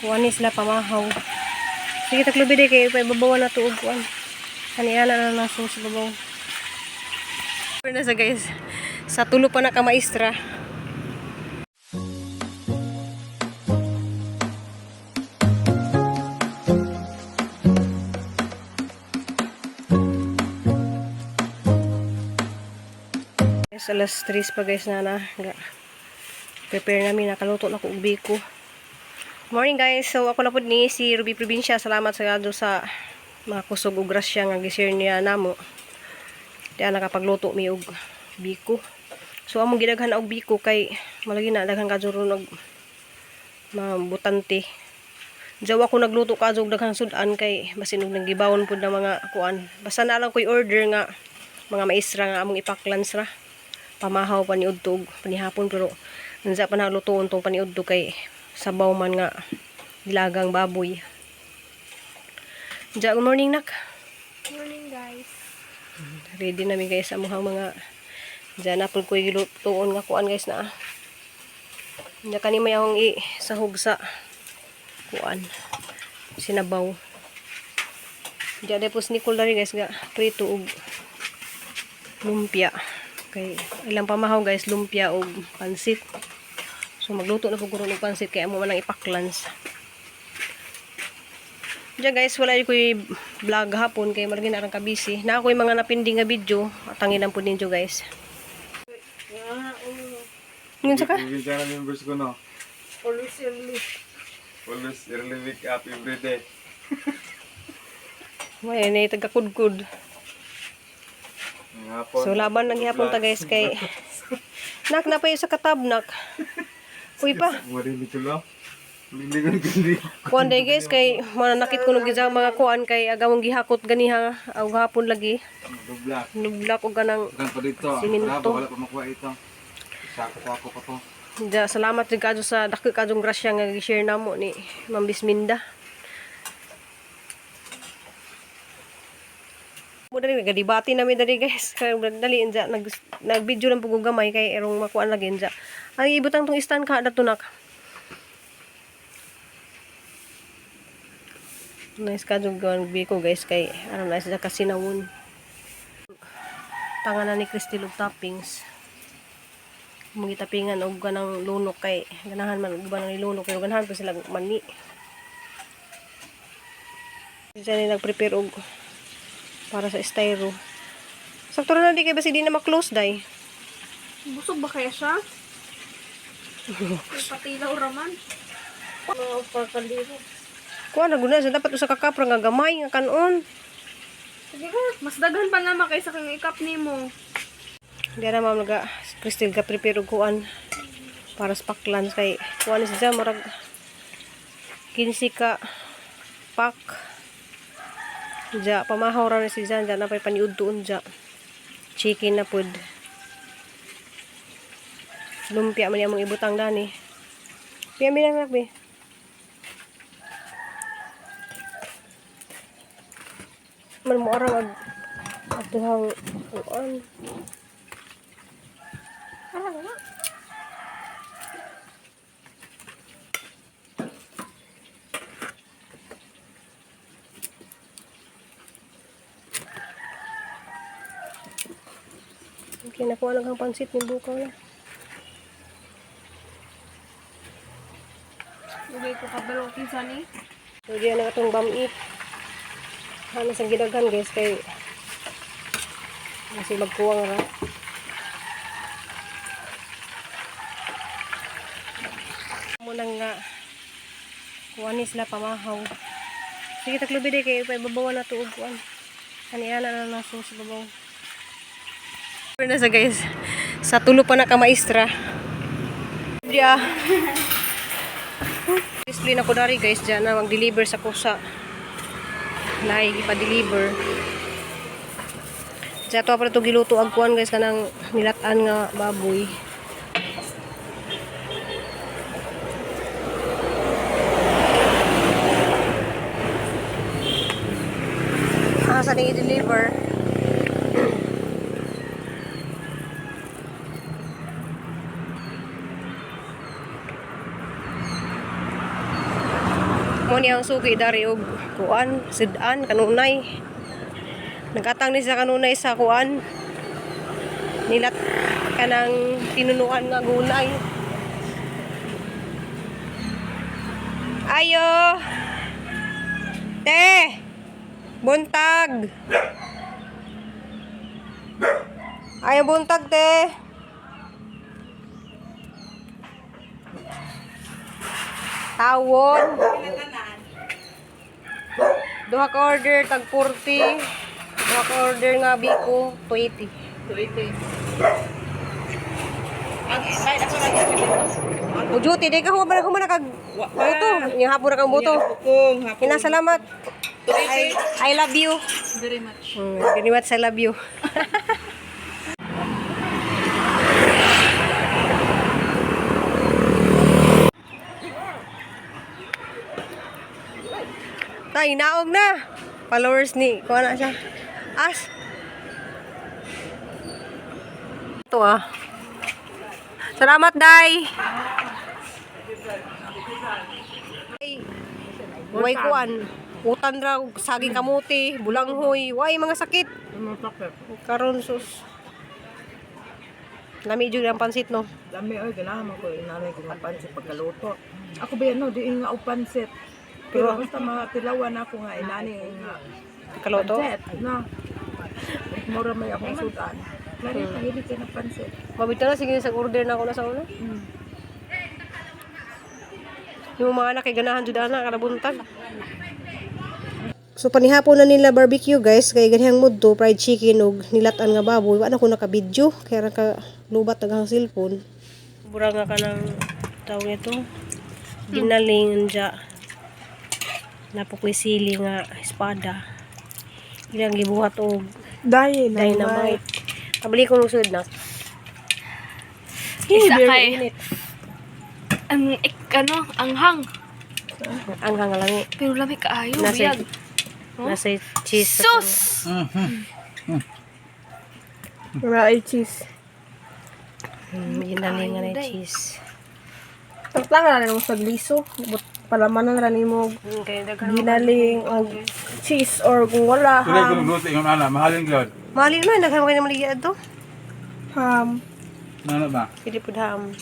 Kuan ni sila pamahaw. Sige, taklubi day kay paibabawan na tuog kuan. Kaniya na na naso sa babaw. Na sa guys. Sa tulo pa na ka maestra. Guys, alas 3 pa guys na na. Prepare namin, nakaluto na ko og biko. Morning guys. So ako na pud ni si Ruby Provincia. Salamat sa gado sa mga kusog ug grasya nga gi-share niya namo. Diya nakapagluto mi og biko. So among gidaghan og biko kay malagi na daghan kadto ron og mga butante. Diyaw ako nagluto kadto og daghang sudan kay basin og nagibawon pud ng mga kuan. Basta na lang ko'y order nga mga maestra nga among ipaklans ra. Pamahaw pa ni udto og panihapon, pero nandiya pa na lutoon tong paniudto kay sabaw man nga nilagang baboy. Diya, good morning, nak. Morning, guys. Ready na mi guys sa among mga diya na pud ko'y gilutoon nga kuan guys na. Diya kani may akong i sahog sa kuan sinabaw. Diya depos Nicole dari guys ga prito og lumpia. Kay ilang pamahaw guys, lumpia og pansit. So magluto na pud ko ron og pansit kay amo man ang ipaklans. Diyan guys, wala ko vlog hapon kay margin arang ka busy. Na ako'y mga napinding nga video, atangin lang po ninyo guys. Ngayon sa ka? Probinsya na members ko, no? Always early. Always early wake up every day. May na taga-kudkud. Ang hapon. So laban lang gihapon ta guys kay nak na pa yung sa katab nak. Uy pa. Marinig ko lang. Hindi ko hindi. Kuan day guys kay mananakit ko nung gizang mga kuan kay agamong gihakot ganiha og hapon lagi. Magblock. Nublak og ganang Kan pa dito. Siminto. Wala, wala pa makuha ito. Sako-sako pa to. Ja, salamat jud kadto sa dako kadtong grasya nga gi-share namo ni Ma'am Bisminda. Mo dali nagadebate nami dali guys. Kay dali inja nag nag-video lang pug gamay kay erong makuan lagi inja. Ang ibutang tong stand ka dato nak. Nice ka jud gawan biko guys kay aron na sila kasinawon. Tanga na ni Cristel og toppings. Mangitapingan og ganang lunok kay ganahan man og uban ang lunok pero ganahan pa sila mani. Diyan ni nag-prepare og para sa styro. Sakto ra na di kay basi di na ma-close day. Busog ba kaya siya? May patilaw raman. Mga pagkaliro. Kuan ra gud na sa dapat usa ka cup ra nga gamay nga kanon. Sige ka. Mas daghan pa naman kaysa kang ikap nimo. Di na ma'am naga si Cristel ga prepare og kuan para sa paklans kay kuan siya murag 15 ka pack. Ja, pamahaw ra na si Jan, ja na pa'y paniudtoon ja. Chicken na pud. Lumpia man among ibutang dani. Piya mi lang be. Man mo ara ag atuhang kuan. Ara na. Okay, nakuha lang ang pansit ni bukaw na. Ugay ko kabalo kinsa ni. So, diyan na itong bami. Halos ang gidaghan guys kay kasi magkuwang ra. Muna nga kuan ni sila pamahaw. Sige, taklubi day kay paibabawan na tuog kuan. Kaniya na na naso sa babaw. Na sa guys. Sa tulo pa na ka maestra. Yeah. Display na ko dari guys dyan na mag-deliver sa kusa. Lahi ipa-deliver. Diyan to pa ito giluto ang kuan guys kanang nilatan nga baboy. Ah, sa i-deliver. Mo ni ang suki dari og kuan, sudan kanunay. Nagatang ni sa kanunay sa kuan. Nilat kanang tinunuan nga gulay. Ayo. Te. Buntag. Ayo buntag, te. Tawon. Duha ka order tag 40. Duha ka order nga biko 20. 280. Ang kahit ako lang O duty di ka human human kag buto. Nya hapon ra kang buto. Kung hapon. Ina salamat. I love you. Very much. Very much I love you. Tay, naog na. Followers ni, kuha na siya. As. Ito ah. Salamat, Day. Ay, way kuan. Utan ra og saging kamuti, bulanghoy, way mga sakit. Karon sus. Lami jud ang pansit no. Lami oy ganahan man ko inanay ko nga pansit pagkaluto. Ako ba no di nga og pansit. Pero basta mga tilawan ako nga inani nga Kaluto. pansit na. Mura may akong sudan. Lari mahilig ka ng pansit. Mabito na sige sa order na ako na sa una. Yung mga anak kay ganahan jud ana kada buntag. So panihapon na nila barbecue guys kay ganihang mudto fried chicken ug nilatan nga baboy wa na ko naka-video kay ra ka lubat daghang cellphone. Bura nga kanang tawag nito ginaling anja napukoy sili nga espada. Ilang gibuhat og dynamite. Abli ko nung sud na. Isa Very kay- init. Ang ik, ano, anghang. Ang hangalangi. Pero lami kaayo, Nasa, biyag. nasa cheese. Sus! Right cheese. Ginaling nga na yung cheese. Tagtang ra nimo sa liso, but palamanan ra nimo Kaya daghan. ginaling og cheese or kung wala Tulay ko ham. nagluto yung ana, mahalin gyud. Mahalin man, daghan kayo na maligya ato. Ham. Ano ba? Pili po ham.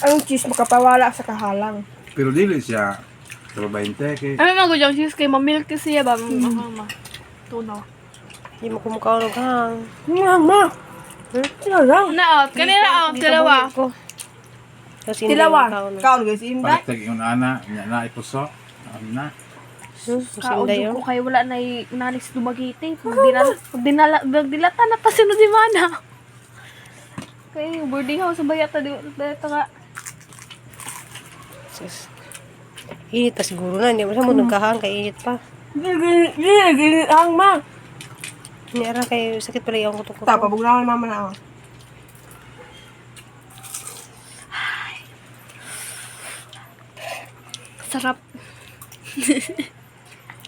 Ang cheese makapawala sa kahalang. Pero dili siya. Pero 20 kay. Ano mga gudyang cheese kay mamilk kasi siya ba? Ma. Tunaw. Hindi mo kumukha og hang. Nga ma. Sila lang. Na out, kanina out, Di dalawa. kabuhi ko. Tapos hindi Tilawa. mo kaon. Kaon guys inday. Palit yung ana, nya na ipuso. Ano na? Kaon Sinday, ko oh. kayo wala na nalis dumagiti. Pag dinala, pag dilata na ta sino di mana. Kay boarding house ba yata di ta nga. Sus. Init pa siguro na. Hindi mo sa mo nagkahang kay init pa. Gini gini hang ma. Hindi ara kay sakit pala yung kuto-kuto. Ta pabugnawan mama na ako. Sarap.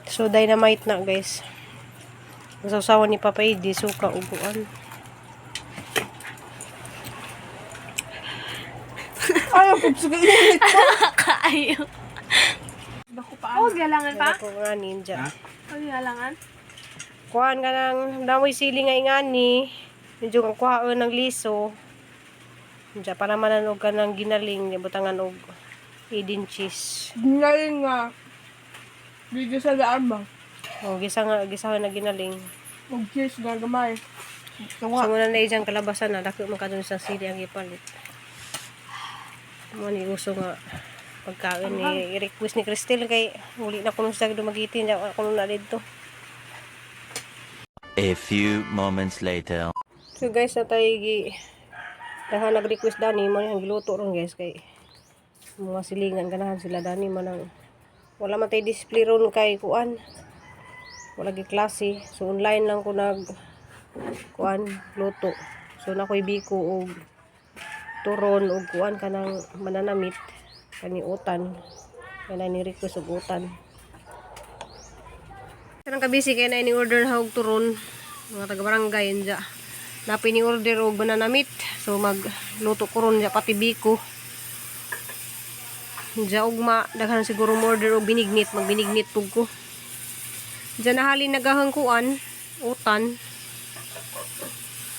So dynamite na guys. Nasawsawan ni Papa Edi, suka uguan. Ay, ang pupso ka init. Kaayo. Oh, galangan pa? Ako nga ninja. Ha? Oh, galangan. Kuhaan ka ng damoy sili nga ingani. Medyo kang kuhaan ng liso. Diya para mananog ka ng ginaling, butangan og Eden cheese. Ginaling nga. Video sa daan ba? O, gisa nga, gisa nga na ginaling. Og cheese na gamay. So, muna na diyang kalabasan na, dako man ka dun sa sili ang ipalit. Mo ni uso nga pagkain ni i-request ni Cristel kay uli na kuno sa Dumaguete, hindi ako na dito. A few moments later. So guys, natay gi dahan nag-request dani mo ang giluto ron guys kay mga silingan ganahan sila dani man ang wala man tay display ron kay kuan. Wala gi klase. So online lang ko nag kuan luto. So na ko'y biko og turon og kuan kanang mananamit kani utan. Kay na ni request og utan. Kanang kabisi kay na ni order na og turon mga taga barangay anja. Napin ni order og banana meat. So magluto ko ron ja pati biko. Diya ugma daghan siguro mo order og binignit, magbinignit pug ko. Diyan na halin nagahang kuan, utan.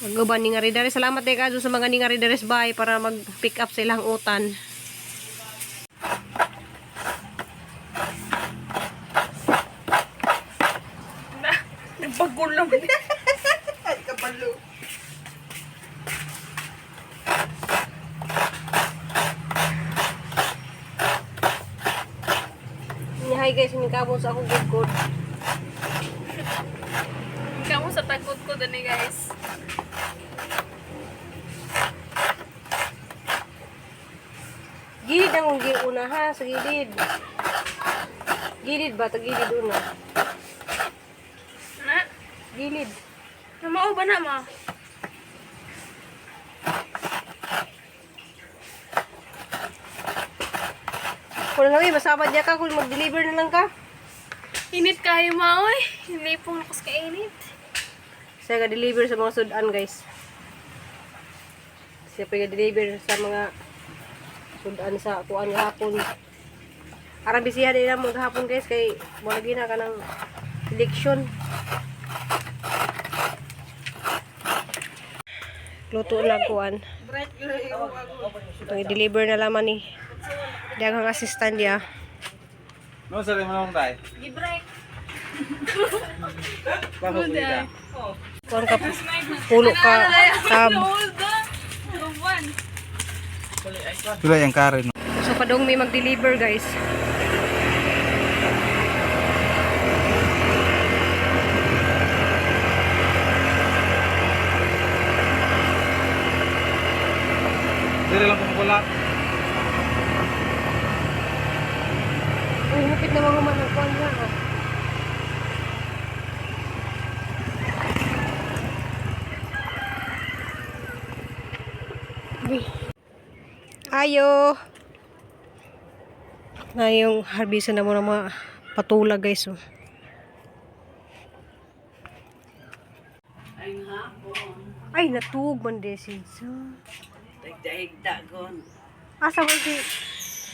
Ang ni nga ridare. Salamat kay kadto sa mga ni nga ridares bay para mag-pick up sa ilang utan. Nagpagulong. Kapalo. Hi guys, hinigabon sa akong good good. Kamu sa takot ko dani guys. Gilid ang unggi una ha, sa gilid. Gilid ba? Tagilid una. Na? Gilid. Mao ba na ma? Kung lang eh, masabad niya ka kung mag-deliver na lang ka. Init kayo ma oy. Hindi pong lakas ka init. Siya ga-deliver sa mga sudan guys. Siya pa ga-deliver sa mga sudan sa kuan gahapon. Arang bisihan nila mo gahapon guys kay mo lagi na ka ng election. Luto na kuan. Pag-deliver na laman ni. Daghang assistant niya. No, sa mo nang tay. Gi-break. Bakit ka? Kuan ka pulo ka tab. Ruban. Pila yung karen. So padong may mag-deliver guys. Dili lang kumukula. Uy, hupit na mga human ang kuan niya. Ah. Uy. Ayo. Na yung harvest na mo na mga patula guys. Oh. Ay, natug man de si. Dagdag gon. Asa man si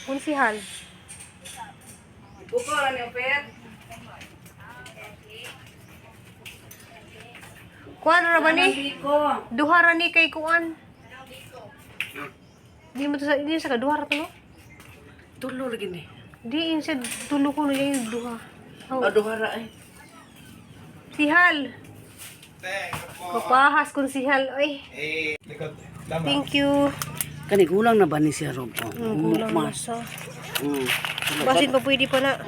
Kunsihal? Buko ra ni Pet. Kuan ra ba ni? Biko. Duha ra ni kay kuan. Di mo to sa di sa kaduha ra to no? Tulo lagi ni. Di in sa tulo ko na yung duha. Oh. Aduha ra ay. Sihal. Kapahas kun sihal oy. Eh, likod. Tama. Thank you. Kani gulang na ba ni siya Rob? Oh, Kulang na sa. Mm. Basin pa pwede pa na.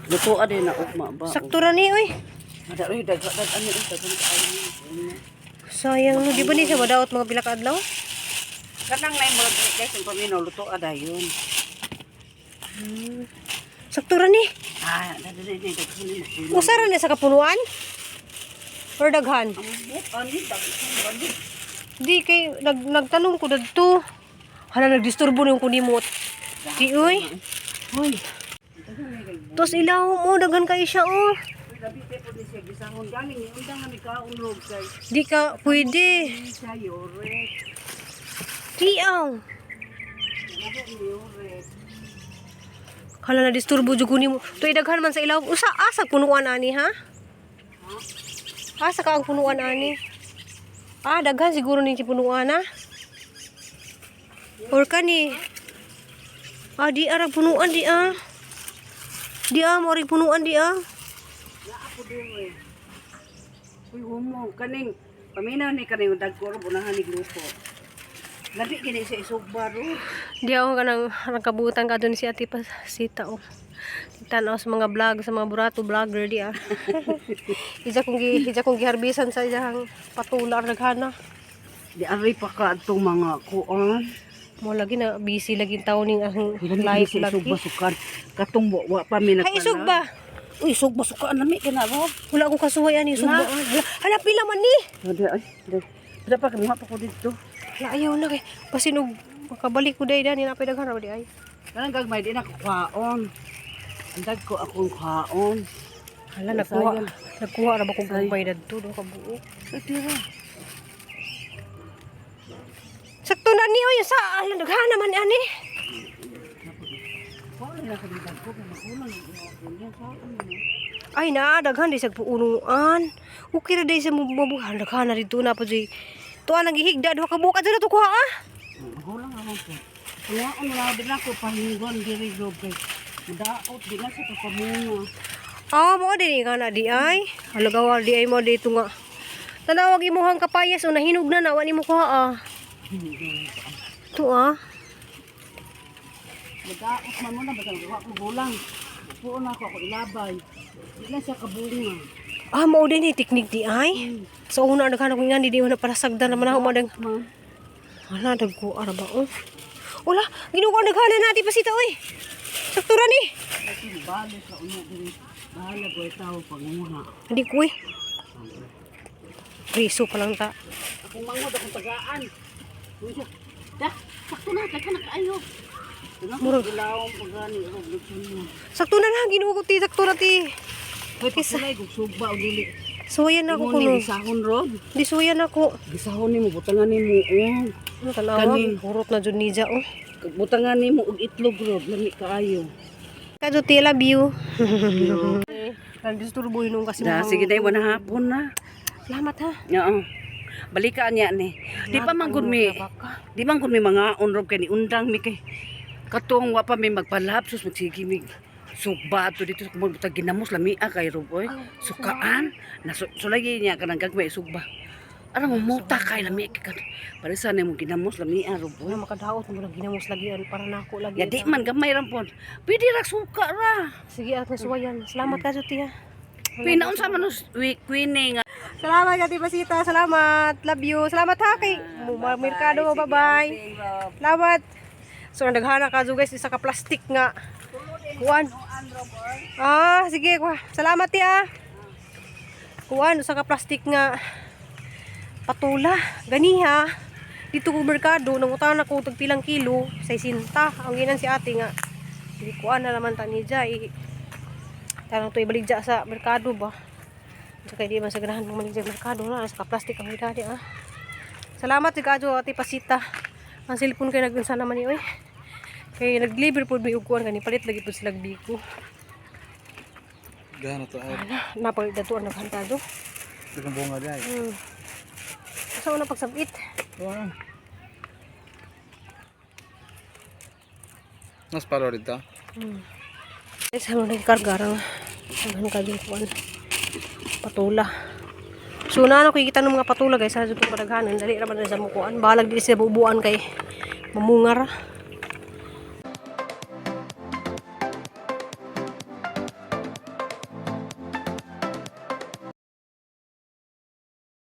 Luto din na ugma ba? Sakto ra ni oy. Mada oy daghan ano oy daghan kaayo. Sayang no, di ba ni siya madaot mga pila ka adlaw? Kanang nay murag guys ang paminaw luto dayon. Sakto ra ni. Ah, dali dali daghan ni. Usa ra ni sa kapunuan? Or daghan? Ani daghan ani. Di kay nagtanong ko dadto. Hala nagdisturbo nung kunimot. Di oy. Hoy. Tos ilaw mo daghan kay siya oh. Labi pa po ni siya gisahon galing ni undang nga kaon Rob kay Di ka pwede. siya yore. Di aw. Hala na disturbo jud ko nimo. Tuy daghan man sa ilaw. Usa asa punuan ani ha? Asa ka ang punuan ani? Ah, daghan siguro ni si punuan ha. Or kani. Ah, di ara punuan di ah. Di ah, mo ring punuan di ah. Uy humo kaning paminaw ni kaning dagko Rob unahan ni grupo. Labi kini siya isugba Rob. Di ako kanang nakabutan ka dun si Ate Pasita oh. Tanaw sa mga vlog, sa mga burato vlogger di ah. Isa kong giharbisan sa isang patula or naghana. Di ari pa ka atong mga kuan. Mo lagi na busy lagi taon ning ang Lami life siya lagi. isugba sukan. Katong wa pa mi Hay isugba. Uy, isugba sukan lami kina Rob. Wala ko kasuway ani isugba. Na. Hala, hala pila man ni. Ade ay, ade. Pada pa kumuha pa ko dito. Hala ayaw na kay basin og makabalik ko day dani napay daghan ra ba di ay. Kanang gagmay di na ko kwaon. Ang dagko akong kwaon. Hala nagkuha. Nagkuha ra ba kog gumay dadto do ka buo. Ay, tira. Sakto na ni oy sa hala daghan naman ani. Wala na kami dagko kay magulang ako niya sa ano. Ay na, daghan di sa puunuan. Okay ra day sa mabuhan daghan na dito na pa jud. Tuan ang gihigda duha ka buka jud to kuha ah. Magulang ako po. Kaya ang labi na ko pahinggon diri rob kay daot di na sa kapamunga. Ah, mo din ka na di ay. Halagawa di ay mo dito nga. Tanawag imuhang kapayas o nahinog na na wa nimo kuha ah. To ah. Nagaot man mo na basta nagawa ko gulang. Puon ako ako ilabay. Di na siya kabunga. Ah, mao din ni teknik di ay. Sa una naghanap ko nga di di mo na parasagdan naman ako madang. Ma, Wala dagko ara ba oh. Wala, ginugo naghana natin pasita oy. Sakto ra ni. kasi balo sa una diri. Bahala ko tao panguha. Hindi ko eh. Priso pa lang ta. Akong mangod akong tagaan. Uy, siya. Da, sakto na daghan na kaayo. Murag. Murag ilawom pag gani rob lutson mo. Sakto na na, ginugo ti, sakto na ti. Hoy, pagkulay kog sugba o dili. Suwayan ako Ingon kuno. ni gisahon rob. Di suwayan ako. Gisahon nimo butangan nimo og Ano tanawa? Kaning. Hurot na jud niya oh. butangan nimo og itlog rob lami kaayo. Kadyo ti, love you. Kan disturbo nung kasi Da, mga- sige day wala hapon na. Salamat ha. Oo. Balikaan niya ni. Di pa man gud mi. Di man gud mi mga onrob kay ni undang mi kay katong wa pa mi magpalap sus magsige mi sugba to dito sa kumon butag ginamos lamia kay rob oy. Sukaan na sulay niya kanang gagmay sugba. Arang umuta kay lami kay kan. Parisa nimo ginamos lamia rob oy. Wala makadaot mo lang ginamos lagi an para nako lagi. Ya di man gamay ra pon. Pwede ra suka ra. Sige at nasuwayan. Salamat ka ti ha. Pinaunsa man queen nga. Salamat Ate Pasita, salamat. Love you. Salamat ha kay Merkado, bye-bye. Salamat. So ang daghana ka guys isa ka plastic nga. Kuan. Ah, sige kuha. Salamat ti ah. Kuan usa ka plastic nga patula. Ganiha. Dito ko merkado nangutana ko tag pilang kilo, 60. Ang ginan si ate nga. Sige kuan na naman ta niya i tanong to ibalik dya sa merkado ba. Tsaka di man sa ganahan mong maligya merkado na sa plastic ang hidadi ah. Salamat si Kadyo Ate Pasita. Ang cellphone kay nagunsa naman ni oy. Kay nag-deliver pod mi og kuan kani palit lagi pod sila biko. Gana to ay. Ala, napagdatuan naghantado. Dagang bunga di ay. Asa una pagsabit? Nas palo dito. Ay sa mga nagkarga ra. Daghan ka kuan. Patula. So na ano kita ng mga patula guys sa itong padaghanan dali ra man na sa mukuan. Balag di siya bubuan kay mamunga ra.